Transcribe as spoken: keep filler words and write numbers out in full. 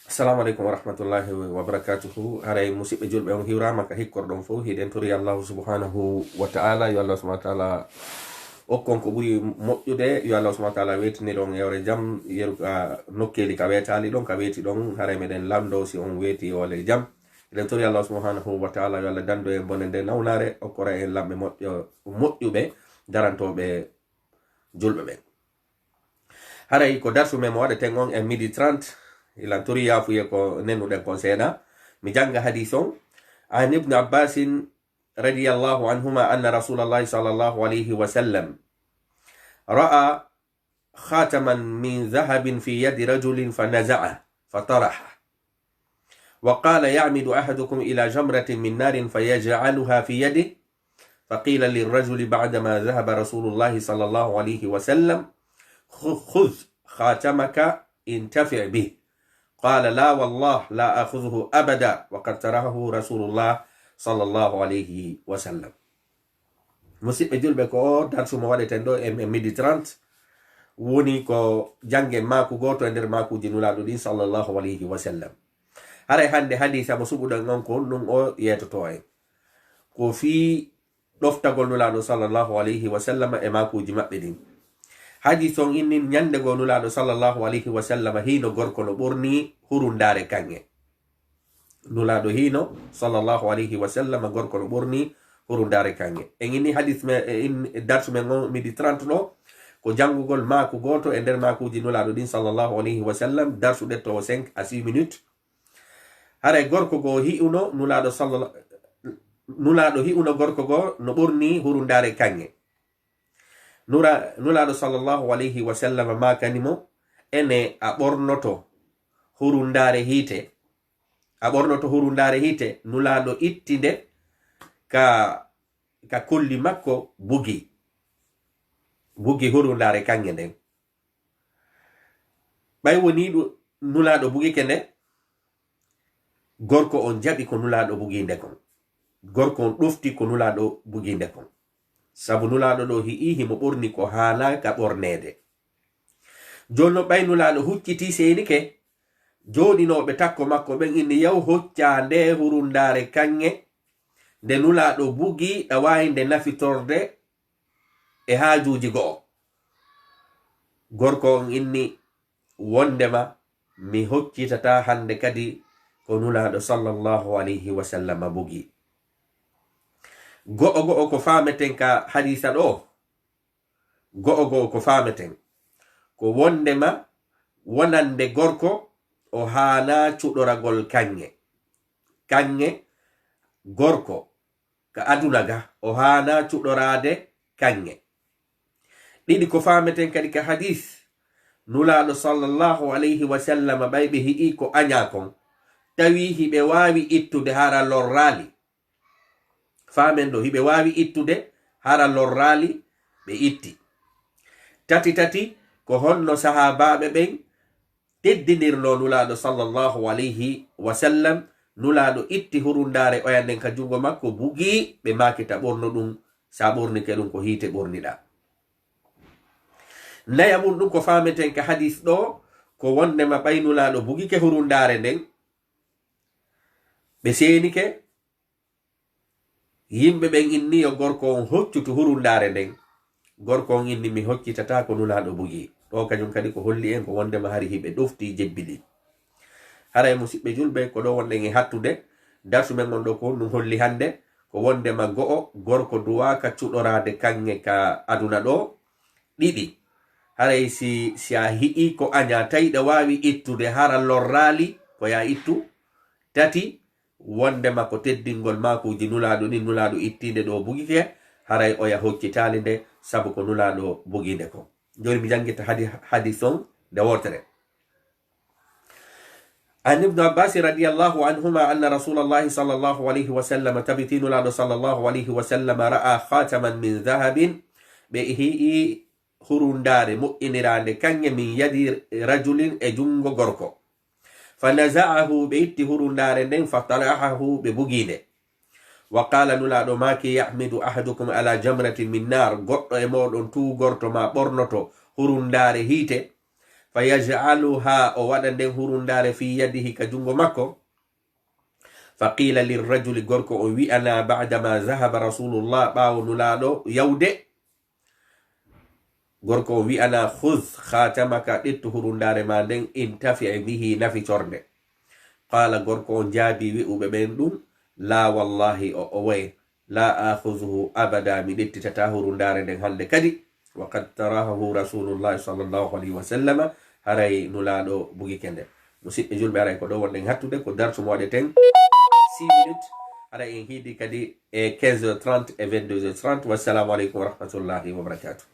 Assalamu aleykum wa rahmatullahi wa barakatuhu. Haray musiɓɓe julɓe, on hiwrama ka hikkorɗon fow. Hiɗen tori Allahu subhanahu wa ta'ala, yo Allah subhanahu wa ta'ala okkon ko ɓuri moƴƴude. Yo Allah subhanahu wa ta'ala wetiniron ewre jam, yeru ka nokkeeli ka wetali ɗon, ka weti ɗon. Haray meɗen lando si on weti ole jam. Hiɗen tori Allah subhanahu wa ta'ala, yo Allah dando en bone nde nawnare, okkora en lamɓe moƴƴo-, moƴƴuɓe, darantoɓe julɓe ɓen. Haray ko darsu men mo waɗeten on e midi trente, ilan turi yaafuye ko nennuɗen kon seeɗa. Mi janga hadis on. عن ابن عباس رضي الله عنهما أن رسول الله صلى الله عليه وسلم رأى خاتما من ذهب في يد رجل فنزعه فطرحه. وقال: يعمد أحدكم إلى جمرة من نار فيجعلها في يده، فقيل للرجل بعدما ذهب رسول الله صلى الله عليه وسلم: خ-، خذ خاتمك انتفع به. قال: لا والله لا آخذه أبدا، وقد طرحه رسول الله صلى الله عليه وسلم. Musiɓɓe julɓe, ko o darsu mo waɗeten ɗo e, e midi trente, woni ko janngen maaku gooto e nder maakuuji Nulaaɗo ɗin, sallallahu alayhi wa sallam. Haray hannde hadiisa mo suɓuɗen on, ko ɗum o yeetoto en. Ko fii ɗoftagol Nulaaɗo, sallallahu alayhi wa sallam, e maakuuji maɓɓe ɗin. Hadiis on inni, ñannde goo Nulaaɗo, sallallahu alayhi wa sallam, hiino gorko no ɓornii hurundaare kaŋŋe. Nulaaɗo hiino, sallallahu alayhi wa sallam, gorko no ɓornii hurundaare kaŋŋe. En inni hadiis men, e in, darsu men on midi trente ɗo, ko janngugol maaku gooto e nder maakuuji Nulaaɗo ɗin, sallallahu alayhi wa sallam, darsu ɗetto o cinq à six minutes. Haray gorko goo hi'uno Nulaaɗo sallalla-, Nulaaɗo hi'uno gorko goo no ɓornii hurundaare kaŋŋe. Nura-, Nulaaɗo sallallahu alayhi wa sallam maakani mo, ene a ɓornoto hurundaare hiite? A ɓornoto hurundaare hiite? Nulaaɗo itti nde ka, ka kolli makko bugi. Bugi hurundaare kaŋŋe nden. Ɓay wonii ɗu-, Nulaaɗo bugike nde, gorko on jaɓi ko Nulaaɗo bugii nde kon. Gorko on ɗofti ko Nulaaɗo bugii nde kon. Sabu Nulaaɗo ɗo hi'ii himo ɓorni ko haanaa ka ɓorneede. Jooni non ɓay Nulaaɗo huccitii seenike, jooɗinooɓe takko makko ɓen inni, "Yaw, hoccaa nde hurundaare kaŋŋe nde Nulaaɗo bugii, ɗa waawi nde nafitorde e haajuuji go'o." Gorko on inni, "Wondema mi hoccitataa hannde kadi ko Nulaaɗo sallallahu alayhi wa sallam bugii." Go'o go'o ko faameten ka hadiisa ɗoo, go'o go'o ko faameten, ko wondema wonande gorko o haanaa cuɗoragol kaŋŋe. Kaŋŋe gorko ka aduna ga, o haanaa cuɗoraade kaŋŋe. Ɗiɗi, ko faameten kadi ka hadiis, Nulaaɗo sallallahu alayhi wa sallam, ɓay ɓe hi'ii ko añaa kon, tawi hiɓe waawi ittude hara lorraali. Faamen ɗo, hiɓe waawi ittude hara lorraali, ɓe itti. Tati tati, ko honno sahaabaaɓe ɓen teddinirnoo Nulaaɗo sallallahu alayhi wa sallam, Nulaaɗo itti hurundaare oya nden ka junngo makko, bugii, ɓe maaki ta ɓorno ɗum, sa ɓornike ɗum ko hiite ɓorniɗaa. Naya mun ɗum ko faameten ka hadiis ɗoo, ko wondema ɓay Nulaaɗo bugike hurundaare nden, ɓe seenike, yimɓe ɓen inni yo gorko on hoccutu hurundaare nden. Gorko on inni, "Mi hoccitataa ko Nulaaɗo bugii." Ɗoo kañum kadi ko holli en ko wondema hari hiɓe ɗoftii jebbilii. Haray musiɓɓe julɓe, ko ɗoo wonɗen e hattude. Darsu men on ɗoo ko honɗum holli hannde? Ko wondema go'o, gorko duwaaka cuɗoraade kaŋŋe ka aduna ɗoo. Ɗiɗi, haray si, si a hi'ii ko añaa, tawi ɗa waawi ittude hara lorraali, ko yaa ittu. Tati, wondema ko teddingol maakuuji Nulaaɗo ɗin, Nulaaɗo ittiinde ɗo bugike, haray oya hoccitaali nde, sabu ko Nulaaɗo bugiinde kon. Jooni mi janngita hadi-, hadiis on nde wootere. An Ibnu Abbaasi radiyallahu anhuma anna Rasuulallahi sallallahu alayhi wa sallam, tabitii Nulaaɗo sallallahu alayhi wa sallam, ra'a khaataman min dhahabin, ɓe hi'i hurundaare moƴƴiniraande kaŋŋe min yadi rajulin e junngo gorko. Fa naza'ahu, ɓe itti hurundaare nden, fa tarahahu, ɓe bugi nde. Wa qaala, Nulaaɗo maaki, yahmidu ahadukum ala jamratin min naar, goɗɗo e mooɗon tuugorto maa ɓornoto hurundaare hiite, Fa yaj'aluha, o waɗa nden hurundaare, fi yadihi, ka jungo makko. Fa qila lirrajuli, gorko on wi'anaa, ba'dama zahaba rasulullah, ɓaawo Nulaaɗo yawde, gorko on wi'anaa, khudh khatamaka, ƴettu hurundaare ma nden, intafi' bihi, nafi corde. Qala, gorko on jaabii wi'uɓe ɓen ɗum, la wallahi, o, o waye, la akhudhuhu abada, mi ƴettitataa hurundaare nden hannde kadi. Wa qad tarahahu rasulullahi sallallahu alayhi wa sallama, haray Nulaaɗo bugike nde. Musidɓe julɓe, haray ko ɗo wonɗen hattude, ko darsu mo waɗeten six minutes, haray en hiidi kadi e quinze heures trente e vingt-deux heures trente. Wassalamu aleykum wa rahmatullahi wa barakatuh.